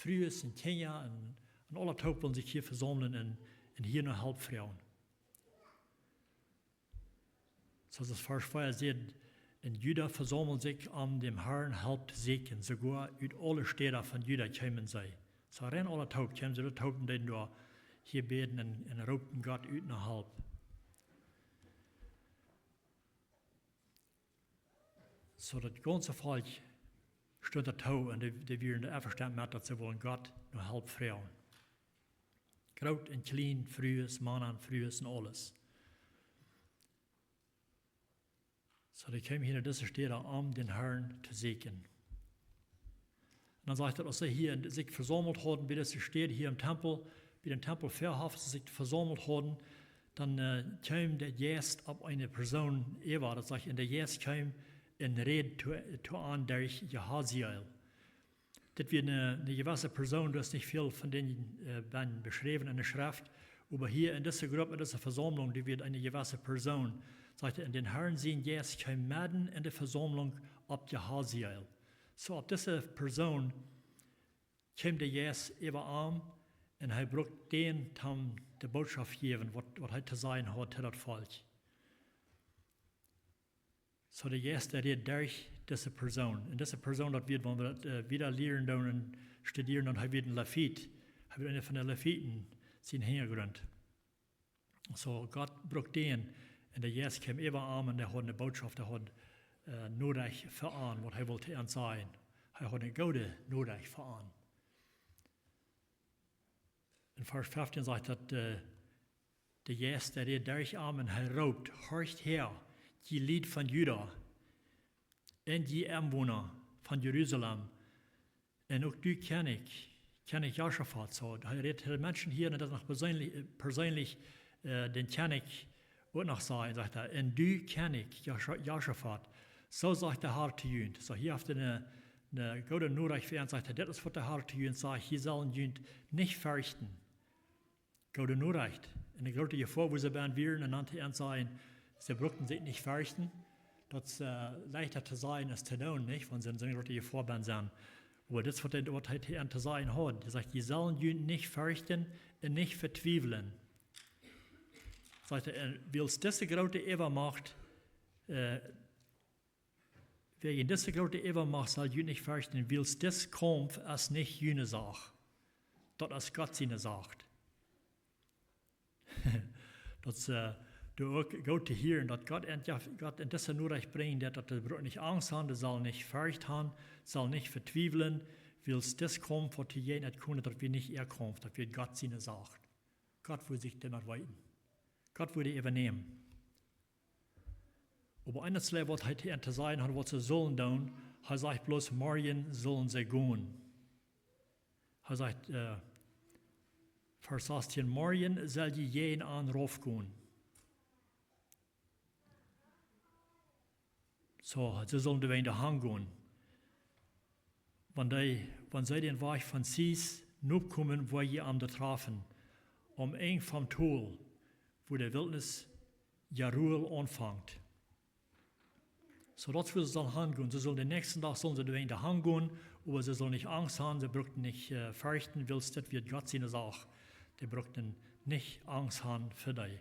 Frues un Kjinja un, un aula toop wullen sikj hia vesaumlen un, un hia no Help froagen. Soo aus Varsch vea sajcht: Un Juda vesaumeld sikj, om däm Harn Help to sieekjen. Soogoa ut aule Städa von Juda kjeemen see. Soo rein aula toop kjeemen see doa toop un deeden doa hia bäden un, un roopten Gott ut no Help. Soo daut gaunze Volkj stunt doatoo un dee, dee wieren doa envestonen met, daut see wullen Gott no Help froagen. Groot un kjlien, Frues, Mana, Frues un aules. Soo, dee kjeemen hia no dise Städ, om dän Harn to sieekjen. Un dan sajcht daut, aus see hia sikj vesaumelt hauden bie dise Städ, hia em Tempel, bie dän Tempel Väahoff, aus see sikj vesaumelt hauden, dan, äh, kjeem de Jeist opp eene Persoon äwa. Daut sajcht, un de Jeist kjeem un räd to, to an derch Jahaziel. Dit wia eene, eene jewesse Persoon, doa es nich väl von dän, äh, bennen beschräwen enne Schreft, oba hia en dise Grupp, en dise Vesaumlunk, doa wia eene jewesse Persoon, sajcht hee, un dän Harn sien Jeist kjeem medden en de Vesaumlunk opp Jahaziel. Soo opp dise Persoon kjeem de Jeist äwa am un hee brukt dän, om de Bootschoft jäwen, waut, waut hee to sajen haud to daut Volkj. So de Jeist, dee rät derch dise Persoon. Un dise Persoon, daut wia, wan wie daut wieda lieren doonen un studieren, dan hee wia een Levit. Hee wia eena von de Leviten, sien Hinjagrunt. So Gott brukt dän, un de Jeist kjeem äwa am un dee haud eene Bootschoft, dee haud Norecht fa an, waut hee wull to an sajen. Hee haud eene goode Norecht fa an. En Varsch feftieen sajcht daut, de Jeist, dee rät derch am un hee roopt: Horcht häa, jie Lied von Juda, un jie Enwona von Jerusalem, un uk du Kjennich, Kjennich Josafat. So hee rät to de Menschen hia, un daut es noch perseenlich dän Kjennich uk noch sajen, sajcht hee: Un du Kjennich Josafat, soo sajcht de Har to junt. So hia haft hee eene goode Norecht fa an, sajcht hee: Dit es waut de Har to junt sajcht: Jie sellen junt nich ferchten. Goode Norecht. Un de groote Jefoa, wua see bennen wieren, un dan to an sajen, see bruckten sikj nich ferchten. Daut es leichta to sajen aus to doonen, nich? Wan see en soone groote Jefoa bennen sent. Oba dit es waut hee to an to sajen haud. Hee sajcht: Jie sellen junt nich ferchten un nich vetwiewlen. Sajcht hee: Wiels dise groote Äwamacht, wäajen dise groote Äwamacht sell jie junt nich ferchten, wiels dis Kaumf es nich june Sach. Daut es Gott siene Sach. Daut es doa uk goot to hieren, daut Gott en dise Norecht brinjen deit, daut dee bruken nich Angst han, dee sellen nich Forcht han, sellen nich vetwiewlen, wiels dis Kaumf, waut hia jäajen an kjemt, daut wia nich äa Kaumf, daut wia Gott siene Sach. Gott wudd sikj doamet weeten. Gott wudd äwanämen. Oba eent, waut hee to an to sajen haud, waut see sullen doonen, hee sajcht bloos: Morjen sullen see gonen. Hee sajcht, Varsch sastieen: Morjen sell jie jäajen an rauf gonen. So see sullen doawäajen doa han gonen. Wan see dän Wajch von Sis nopp komen, woa jie am doa trafen, aum Enj vom Tol, wua de Wiltnis Jeruel aunfangt. So daut es wua see sullen han gonen. See sullen dän näakjsten Dach sullen see doawäajen doa han gonen, oba see sullen nich Angst han, see bruckten nich forchten, wiels dit wia Gott siene Sach. Dee bruckten nich Angst han fa dee.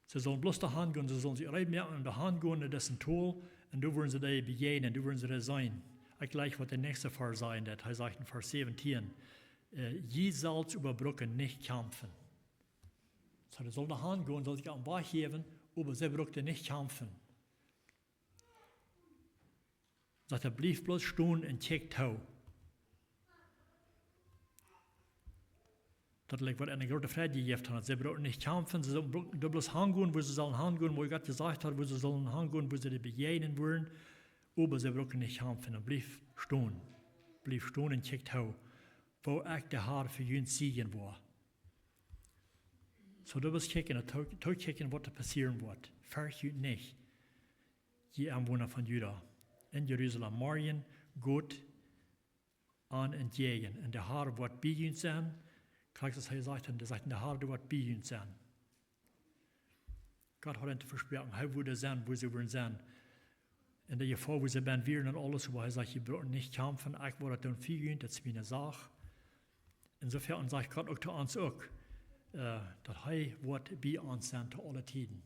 See sullen bloos doa han gonen, see sullen sikj reed moaken un doa han gonen no disen Tol, un doa wudden see dee bejäajnen, doa wudden see dee seenen. Ekj jleich waut de näakjste Varsch sajen deit. Hee sajcht en Varsch säwentieen: Jie selfst oba brucken nich kjamfen. So dee sullen doa han gonen, sullen sikj opp dän Wajch jäwen, oba see bruckten nich kjamfen. Sajcht hee: Blieft bloos stonen un kjikjt too. Daut lat waut eene groote Freid jejäft haud, daut see bruckten nich kjamfen, see bruckten doa bloos han gonen, wua see sullen han gonen, wua Gott jesajcht haud, wua see sullen han gonen, wua see dee bejäajnen wudden, oba see bruckten nich kjamfen. Un blieft stonen, blieft stonen un kjikjt too, woo ekj de Har fa junt sieejen woa. So doa bloos kjikjen, too kjikjen, waut doa passieren woat. Forcht junt nich, jie Enwona von Juda un Jerusalem. Morjen got an entjäajen, un de Har woat bie junt sennen. Krakjt soo aus hee sajcht, un dee sajcht: De Har, dee woat bie junt sennen. Gott haud an vesproaken, hee wudd sennen, wua see wudden sennen. En de Jefoa, wua see bennen wieren un aules, oba hee sajcht: Jie brucken nich kjamfen, ekj woa daut doonen fa junt, daut es miene Sach. Ensofern sajcht Gott uk to ons uk, daut hee woat bie ons sennen to aule Tieden.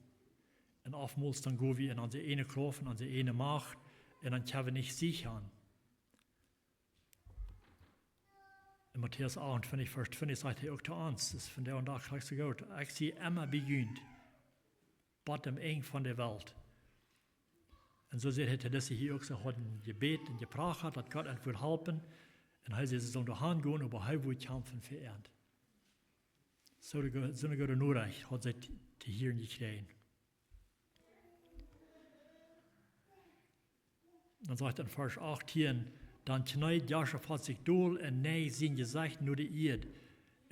Un oftmols dan go wie en onse ieejne Krauft, en onse ieejne Macht, un dan kjenn wie nich Siech han. En Matäus achtuntwintich, Varsch twintich sajcht hee uk to ons, es vondoag dän Dach krakjt soo goot: Ekj sie emma bie junt, bat aum Enj von de Welt. Un soo sajcht hee to dise hia uk, see hauden jebät un jeprachat, daut Gott an wudd halpen. Un hee säd, see sullen doa han gonen, oba hee wudd kjamfen fa an. Soo, soone goode Norecht haud see to hieren jekjräajen. Dan sajcht en Varsch achtieen: Dan kjneed Josafat sikj dol un nejd sien Jesecht no de Ieed.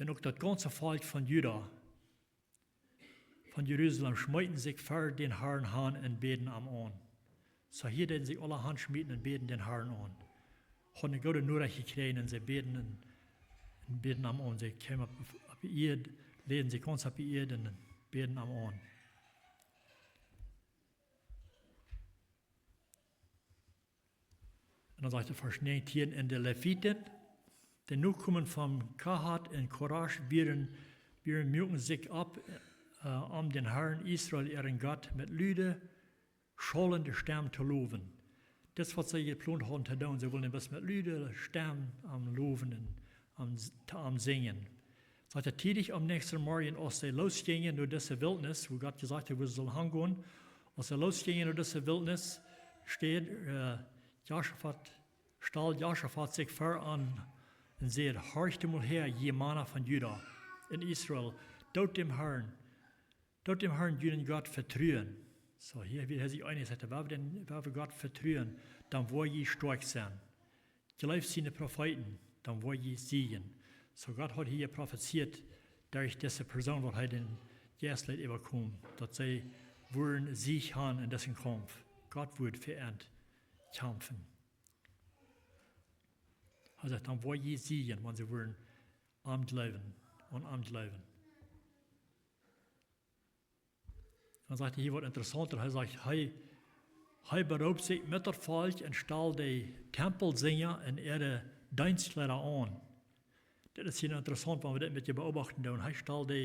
Un uk daut gaunze Volkj von Juda, von Jerusalem, schmeeten sikj ver dän Harn han un bäden am aun. So hia deeden sikj aule hanschmieten un bäden dän Harn aun. Hauden eene goode Norecht jekjräajen un see bäden un, un bäden am aun. See kjeemen opp, opp de Ieed, läden sikj gaunz opp de Ieed un bäden am aun. Un dan sajcht de Varsch näajentieen: Un de Leviten, de Nokomen von Kohat un Korasch, wieren, wieren, muaken sikj opp, om dän Harn, Israel äaren Gott, met lude schallende Stemm to lowen. Daut es waut see jeplont hauden to doonen. See wullen bloos met lude Stemm am lowen un am, to am sinjen. Sajcht et: Tiedich aum näakjsten Morjen, aus see losjinjen no dise Wiltnis, wua Gott jesajcht haud, wua see sullen hangonen, aus see losjinjen no dise Wiltnis, stald, äh, Josafat, stald Josafat sikj ver an un säd: Horcht mol häa, jie Mana von Juda un Israel, doot däm Harn, doot däm Harn, junen Gott, vetruen. Soo, hia wia hee sikj eenich, sajcht hee: Wan wie dän, wan wie Gott vetruen, dan woa jie stoakj sennen. Jleeft siene Profeeten, dan woa jie sieejen. Soo, Gott haud hia profezeit, derch dise Persoon, waut hee dän Jeist leet äwakomen, daut see wudden Sieg haben en disen Kaumf. Gott wudd fa an kjamfen. Hee sajcht: Dan woa jie sieejen, wan see wudden am jleewen, aun am jleewen. Dan sajcht hee hia waut Interessauntet. Hee sajcht, hee, hee beroopt sikj met daut Volkj un stald de Tempelsinja en äare Deenstkjleeda aun. Daut es hia interessaunt, wan wie daut met je beobachten doonen. Hee stald de,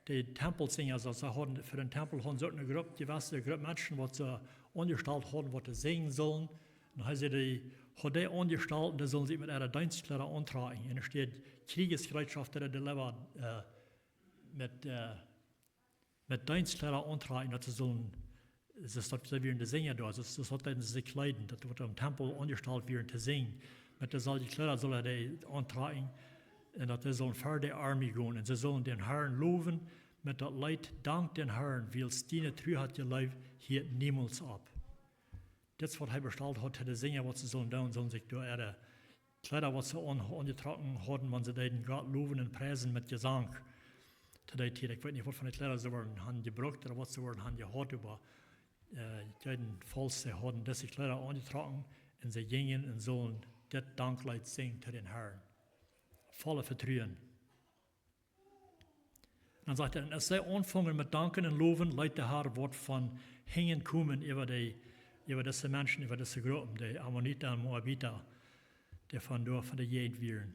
de Tempelsinja, aulsoo see hauden fa dän Tempel hauden see eene Grupp, jewesse Grupp Menschen, waut see aunjestalt hauden, waut to sinjen sullen. Un hee säd, dee haud dee aunjestalt, un dee sullen sikj met äare Deenstkjleeda auntrakjen. Un doa steit Kjrieejsjereetschoft, daut dee leewa, äh, met, äh, met Deenstkjleeda auntrakjen, daut see sullen, soo daut see wieren de Sinja doa, soo, soo daut see sikj kjleeden, daut waut em Tempel aunjestalt wieren to sinjen. Met deeselwje Kjleeda sullen dee auntrakjen, un daut dee sullen ver de Armee gonen, un see sullen dän Harn lowen met daut Leet: Dank dän Harn, wiels diene Tru, haft jeleeft, hieet niemols opp. Dit es waut hee bestalt haud to de Sinja, waut see sullen doonen, sullen sikj doa äare Kjleeda, waut see aun-, aunjetrocken hauden, wan see deeden Gott lowen un priesen met Jesank. To dee Tiet, ekj weet nich, waut fa Kjleeda see wudden haben jebrukt, ooda waut see wudden haben jehaut, oba, äh, jedenfaulls, see hauden dise Kjleeda aunjetrocken un see jinjen un sullen dit Dankleet sinjen to dän Harn. Voll Vetruen. Dan sajcht et: Un aus see aunfungen met Danken un Lowen, leet de Har waut von hinjen komen äwa de, äwa dise Menschen, äwa dise Gruppen, de Ammonita un Moabita, dee von doa von de Jäajent wieren.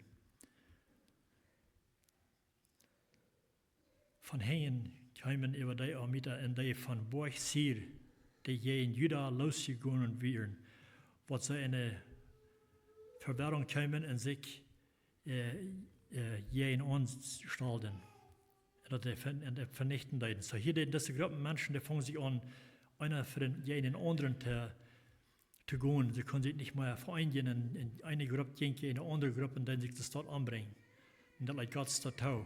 Von hinjen kjeemen äwa de Ammonita un dee von Boajch Sier, dee jäajen Juda losjegonen wieren, waut see enne Vewarrunk kjeemen un sikj, äh, äh, jäajen ons stalden. Un daut dee ver-, un dee venichten deeden. Soo hia deeden dise Gruppen Menschen, dee fungen sikj aun, eena fa dän, jäajen dän aundren to, to gonen. See kunnen sikj nich mea vereenijen. Un, un eene Grupp jinkj jäajen de aundre Grupp un deeden sikj de Staut ombrinjen. Un daut leet Gott daut too.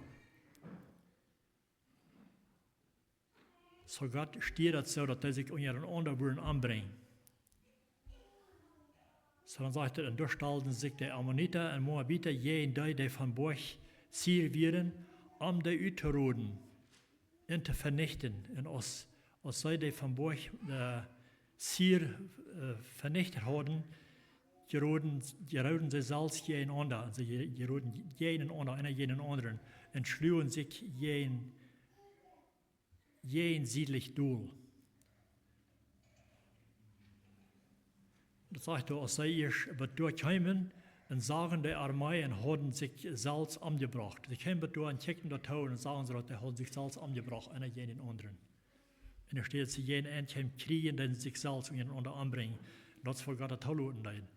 Soo Gott stieed daut soo, daut dee sikj unjarenaunda wudden ombrinjen. Soo dan sajcht et: Un doa stalden sikj de Ammonita un Moabita jäajen dee, dee von Boajch Sier wieren, om dee utoroden un to venichten. Un aus, aus see dee von Boajch, äh, Sier, äh, venicht hauden, jeroden, jeroden see selfst jäajenaunda. Un see je-, jeroden jäajenaunda, eena jäajen dän aundren, un schluagen sikj jäajen, jäajensiedich dol. Daut sajcht doa, aus see ieescht bat doa kjeemen un sagen de Armee un hauden sikj selfst omjebrocht. See kjeemen bat doa un kjikjten doa too un sagen see, daut dee hauden sikj selfst omjebrocht, eena jäajen dän aundren. Un doa steit, see jäajen eent kjeemen Kjrieej, dee sikj selfst unjarenaunda ombrinjen. Daut es waut Gott daut toloten deed.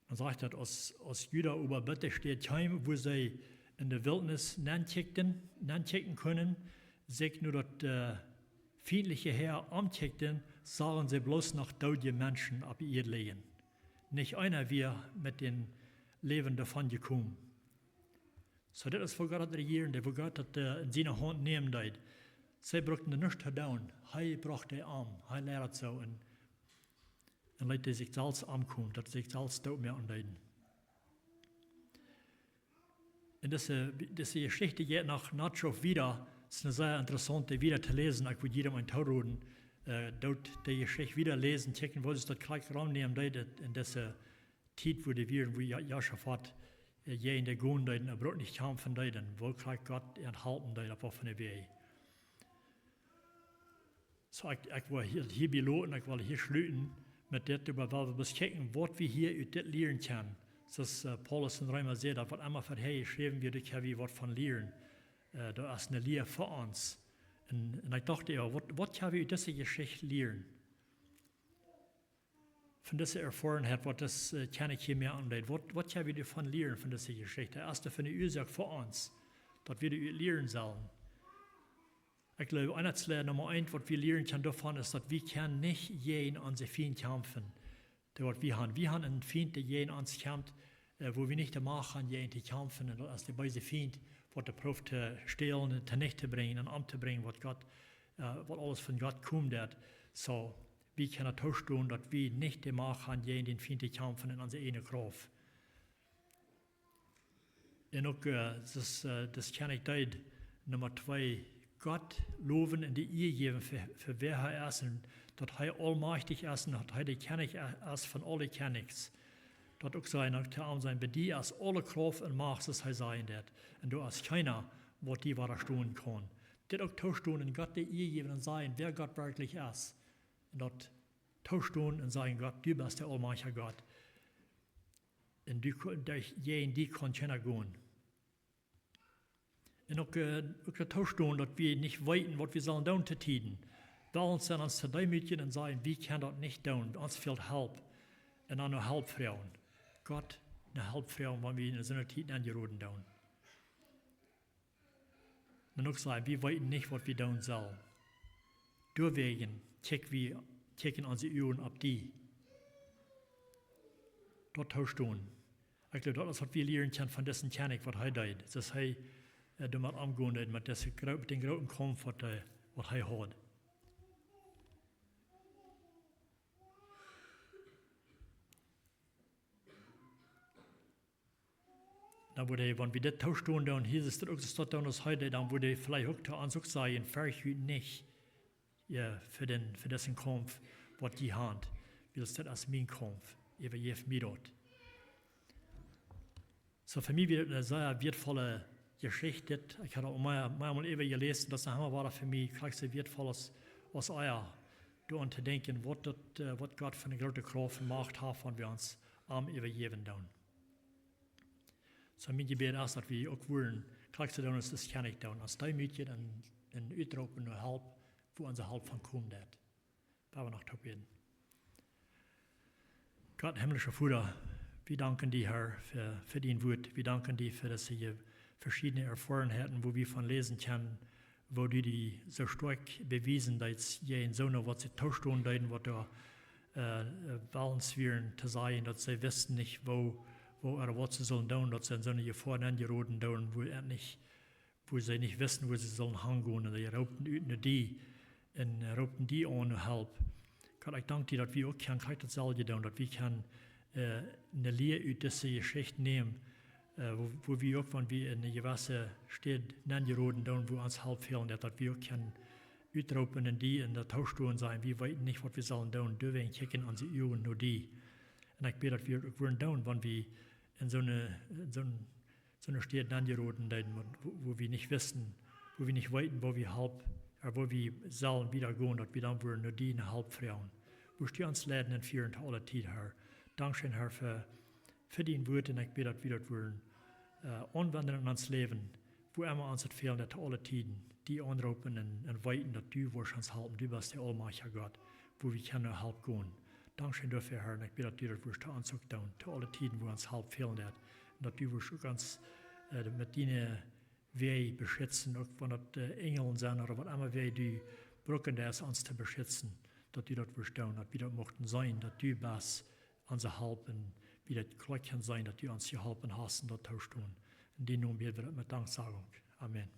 Dan sajcht et: Aus, aus Juda oba bat de Städ kjeem, wua see en de Wiltnis nenkjikjten, nenkjikjen kunnen, sikj no daut, äh, fientliche Häa omkjikjten, sagen see bloos noch doodje Menschen opp de Ieed lijen. Nich eena wia met dän Läwen doavon jekomen. Soo, dit es woo Gott daut rejieren deed, woo Gott daut, äh, en siene Haunt nämen deed. See bruckten doa nuscht to doonen. Hee brocht dee om. Hee leid daut soo un, un leet dee sikj selfst omkomen, daut see sikj selfst doot moaken deeden. Un dise, dise Jeschicht jeit noch, noch wieda. Et es eene sea interessaunte, wieda to läsen. Ekj wudd jiedem aunroden, äh, doot de Jeschicht wieda läsen, kjikjen, woo see daut krakjt romnämen deed en dise Tiet, wua dee wieren, wua Jo-, Josafat, äh, jäajen dee gonen deed, un hee brukt nich kjamfen deed, un woo krakjt Gott an halpen deed opp waut fa eene Wäaj. Soo, ekj, ekj well hia, hia bie loten, ekj well hia schluten met dit, oba wie wellen bloos kjikjen, waut wie hia ut dit lieren kjennen. Soo aus, äh, Paulus en Reema sajcht, daut waut emma verhäa jeschräwen wia, doa kjenn wie waut von lieren. Äh, daut es eene Lia fa ons. Un, un ekj docht, jo, waut, waut kjenn wie ut dise Jeschicht lieren? Von dise Erfoarenheit, waut dis, äh, Kjennich hia met ons deed. Waut, waut kjenn wie doavon lieren, von dise Jeschicht? Daut es de, von de Uasoak fa ons, daut wie doa ut lieren sellen. Ekj jleew, eent, Numma eent, waut wie lieren kjennen doavon, es, daut wie kjennen nich jäajen onse Fiend kjamfen. Daut waut wie han. Wie han eenen Fiend, dee jäajen ons kjemt, äh, wua wie nich de Macht han, jäajen to kjamfen. Un daut es de beese Fiend, waut dee proowt to stälen un to nich to brinjen un omtobrinjen, waut Gott, äh, waut aules von Gott kjemt, daut. Soo, wie kjennen toostonen, daut wie nich de Macht han, jäajen dän Fiend to kjamfen en onse ieejne Krauft. Un uk, äh, daut, äh, daut kjenn ekj deed, Numma twee, Gott lowen un de Ea jäwen fa, fa wäa hee es un daut hee aulmajchtich es un daut hee de Kjennich e-, es von aule Kjennichs. Daut uk sajen, uk to am sajen, bie die es aule Krauft un Macht, soo aus hee sajen deed. Un doa es kjeena, waut die wadastonen kaun. Dit uk toostonen un Gott de Ea jäwen un sajen, wäa Gott werkjlich es. Un daut toostonen un sajen, Gott, du best de aulmajchtja Gott. Un du ko-, doa, jäajen die kaun kjeena gonen. Un uk, äh, uk daut toostonen, daut wie nich weeten, waut wie sellen doonen to Tieden. Wellen sennen ons to deemootjen un sajen, wie kjennen daut nich doonen, ons fält Help. Un dan no Help froagen. Gott no Help froagen, wan wie en soone Tiet enjeroden doonen. Un uk sajen, wie weeten nich, waut wie doonen sellen. Doawäajen kjikj wie, kjikjen onse Uagen opp die. Daut toostonen. Ekj jleew, daut es, waut wie lieren kjennen von disen Kjennich, waut hee deed. Daut hee, äh, doamet omgonen deed, met dise groo-, met dän grooten Kaumf, waut hee, waut hee haud. Dan wudd hee, wan wie dit toostonen doonen, hia es daut uk, daut doonen, aus hee deed, dan wudd hee veleicht uk to ons uk sajen, ferjcht junt nich, jo, fa dän, fa disen Kaumf, waut jie han. Wiels daut es mien Kaumf. Äwajäft mie daut. Soo, fa mie wia daut eene sea wieetvolle Jeschicht. Ekj haud aul mea, meamol äwa jeläsen, daut es noch emma wada fa mie krakjt soo wieetvoll aus, aus ea, doaraun to denkjen, waut daut, äh, waut Gott fa eene groote Krauft un Macht haft, wan wie ons am äwajäwen doonen. Soo, mien Jebäd es, daut wie uk wudden, krakjt soo doonen, aus daut kjenn ekj doonen, ons deemootjen un, un utroopen no Help, wua onse Help von komen deit. Lot ons noch toop bäden. Gott, himmlischa Voda, wie danken die, Herr, fa, fa dien Wuat. Wie danken die fa dise veschiedne Erfoarenheiten, wua wie von läsen kjennen, woo du die soo stoakj bewiesen deetst, jäajen soone, waut see toostonen deeden, waut doa, äh, wellens wieren to sajen, daut see wisten nich, woo, woo ooda waut see sullen doonen, daut see en soone Jefoa enjeroden deeden, wua et nich, wua see nich wisten, wua see sullen hangonen. Un see roopten ut no die un, äh, roopten die aun no Help. Gott, ekj dank die, daut wie uk kjennen krakjt daut selwje doonen, daut wie kjennen, äh, eene Lia ut dise Jeschicht nämen, äh, wua, wua wie uk, wan wie en eene jewesse Städ enjeroden doonen, wua ons Help fälen deit, daut wie uk kjennen utroopen un die en daut toostonen sajen, wie weeten nich, waut wie sellen doonen, doawäajen kjikjen onse Uagen no die. Un ekj bäd, daut wie daut uk wudden doonen, wan wie en soone, en soon, soone Städ enjeroden deeden, wua, wua wie nich wisten, wua wie nich weeten, woo wie Help, ooda woo wie sellen wieda gonen, daut wie dan wudden no die ne Help froagen. Wurscht du ons leiden un fieren to aule Tiet, Herr. Dankscheen, Herr, fa, fa dien Wuat un ekj bäd, daut wie daut wudden, äh, aunwenjen en ons Läwen, wua emma ons et fälen deit, to aule Tieden, die aunroopen un, un weeten, daut du wurscht ons halpen, du best de aulmajchtja Gott, wua wie kjennen no Help gonen. Dankscheen doafäa, Herr, un ekj bäd, daut du daut wurscht to ons uk doonen, to aule Tieden, wua ons Help fälen deit. Un daut du wurscht uk ons, äh, met diene Wäaj beschitzen, uk wan daut, äh, Enjel sent ooda waut emma, wäa du brucken deist, ons to beschitzen, daut du daut wurscht doonen, daut wie daut muchten seenen, daut du best onse Help un wie daut kloa kjennen seenen, daut du ons jeholpen hast un daut toostonen. En dienen Nomen bäd wie daut met Danksagung. Amen.